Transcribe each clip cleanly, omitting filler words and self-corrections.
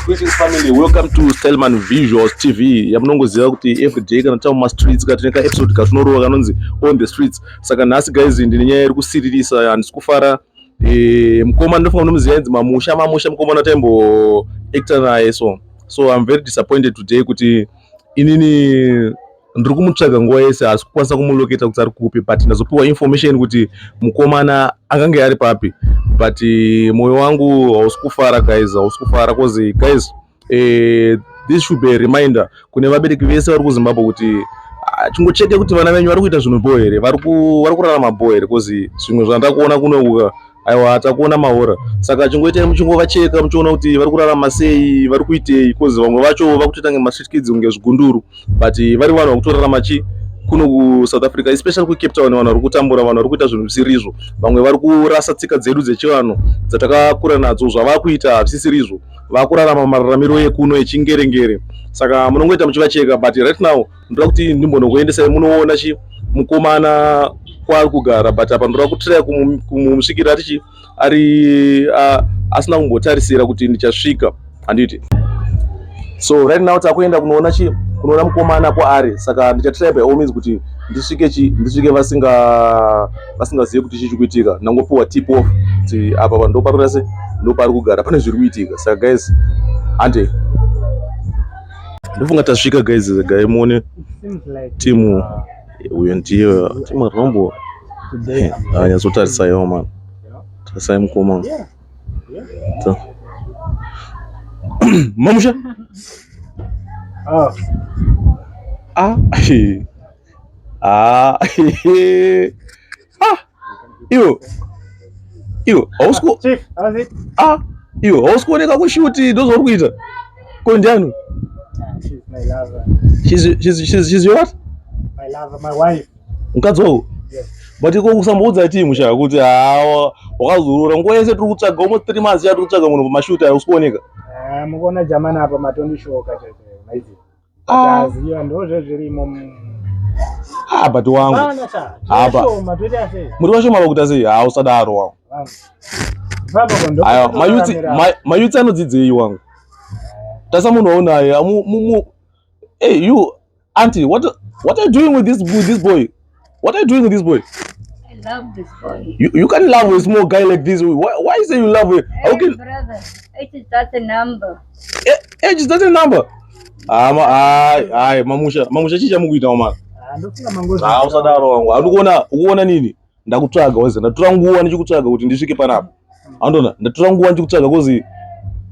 Greetings family, welcome to Stelman Visuals TV. Yamunongoziva kuti everyday kana tava mumastreets ka tine kaepisode katinorova kanonzi on the streets. Saka nhasi guys ndine nyaya iri kusiririsa, handisi kufara. E, mukoma ndinofunga munomuziva inzi Mamusha Mamusha mukomana taimbo actor naye so. So I'm very disappointed today kuti inini ndiri kumutsvaga nguva yese haasi kukwanisa kumuloketa kuti ari kupi but ndazopiwa information kuti mukomana akange ari papi but eh, mwoyo wangu hausi kufara guys hausi kufara cause guys eh, this should be a reminder kune vabereki vese vari kuzimbabwe kuti ah, chingocheke kuti vana venyu vari kuita zvinhu bho here vari kurarama bho here cause zvimwe zvandakuona kunokuka aiwa takuona mahora saka chingoitai muchingovacheka muchiona kuti vari kurarama sei vari kuitei cause vamwe vacho vakutoita kunge mastreet kids kunge zvigunduru but vari vanhu vakutorarama chi kuno kusouth africa especially kucape town vanhu vari kutambura vanhu vari kuita zvinhu zvisiri izvo vamwe vari kurasa tsika dzedu dzechivanhu dzatakakura nadzo zvavakuita hazvisisiri izvo vakurarama mararamiro ekuno echingerengere saka munongoita muchivacheka but right now ndoda kuti ndimbonokuendesai munoona chi mukomana kwaari kugara but apa ndoda kutraya kumusvikira tichi ari asina kumbotarisira kuti ndichasvika handiti so right now takuenda kunoona chi kunoona mukomana kwaari saka ndichatraya by all means kuti ndisvike chi ndisvike vasinga vasingazive kuti chii chikuitika ndangopiwa tip off kuti apa ndoparura se ndopari kugara pane zviri kuitika saka guys hande ndofunga tasvika guys regai muone timu uyo ndiye timu rombo anyatsotarisaiwo man tarisai mukoma mamusha ah. Ah. Ah. Ah. Iwo. Iwo, hausi ku Chief, how's it? Ah, iwo, hausi kuoneka kushuti ndozvauri kuita. Ko ndiani? She's my lover. She's your what? My lover, my wife. Mukadzi wako? Yes. But iko kusamboudza timu sha kuti hawa wakazorora nguva yese tiri kutsvaga almost 3 months ya tiri kutsvaga munhu pamashuti hausi kuoneka. Ah, mukuona jamani apa matondishoka chacho. Maizi. Ah. Taziva ndozvezvirimo. Ah, but wangu. Hapana cha. Apa. Shoma toita sei? Muri vashoma vakuita sei? Ah, usadaro wangu. Wangu. Baba kondo. Ayo, mayutsi mayutsi anodzidzei wangu? Tasa munhu waunaye, amu mu mu Hey, you auntie, what are you doing with this boy? What are you doing with this boy? I love this boy. You can't love a small guy like this. Why say you love it? Hey, How can brother, age is just a number. Age is not a number? Ah, ma, ai, ai, mamusha, mamusha chii chamukuita wamana? Ah, ndofunga mangozi. Ah, usadaro wangu. Andikuona, ukuona nini? Ndakutsvaga weze, ndatora nguva ndichikutsvaga kuti ndisvike panapa. Andona, ndatora nguva ndichikutsvaga kozi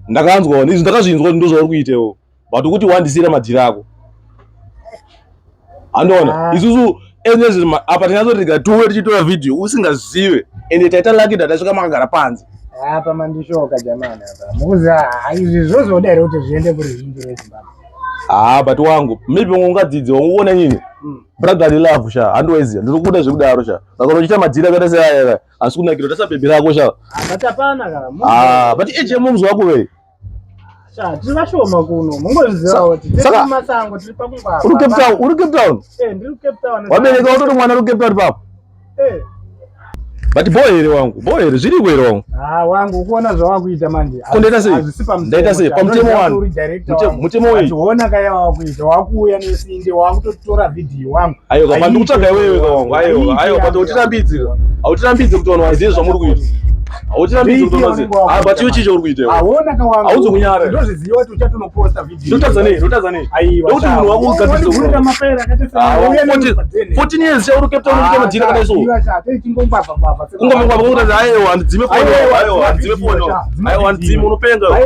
ndakanzwa izvi ndakazvinzwa kuti ndozvauri kuita iwo. But kuti wandisira madhiri ako. Andona, Ah. isusu enezvi apa tinyatsoti tuwe tichitora video usingazive ende taita lucky tatasvika makagara panze. Apa mandishoka jamani apa. Mukuziva ah, izvi zvozoda here kuti zviende kuruzhinji rweZimbabwe. Ah, but wangu, maybe ungadzidze, ungoona nini? Brotherly love sha, handiwaiziya. Ndiri kuda zvekudaro sha. Saka unochiita madhiri akaita seaya aya. Asi kunakira tasa bhebhi rako sha. Ah, but hapana kana. Ah, but age yemuzi wako we. Sha, tiri vashoma kuno. Mungozvizivawo kuti tiri mumasango, tiri pakungwavha. Uri Cape Town, uri Cape Town. Eh, ndiri Cape Town. Wabereka utori mwana uri Cape Town papo. Eh. But boy here wangu, boy here zviriko here wangu. Ah, wangu ukuona zvawakuita manje. Ko ndaita sei? Hazvisi pamutemo. Ndaita sei? Pamutemo wani? Uri director wangu. Mutemo wei? Achiona kaya wakuita, wakuuya nesinde, wakutotora video wangu. Aiwa, kamba ndikutsvaga iwewe ka wangu. Aiwa, Haiiti aiwa, but yangu. utirambidze. Hautirambidze kuti vanhu vazive zvamuri kuita. Hautirambidze kuti vanhu vazive. Ah, but iwe chii chauri kuita iwe? Aona ka wangu. Hauzi kunyara. Ndozviziva kuti uchatonoposta video. Ndotadza nei? Ndotadza nei? Aiwa. Ndokuti munhu wako ugadzirisa Ugadzirisa. Mafaira akaita Ah, sei? Uya 14 14 years chauri Cape Town uchiita madhiri akadai so. Aiwa, sha, tichingongwavha ngwavha. Kunga mangwavha kutadza aiwa, handidzime phone. Aiwa, Aiwa, handidzime phone. dzima Aiwa, handidzime video. unopenga. Aiwa.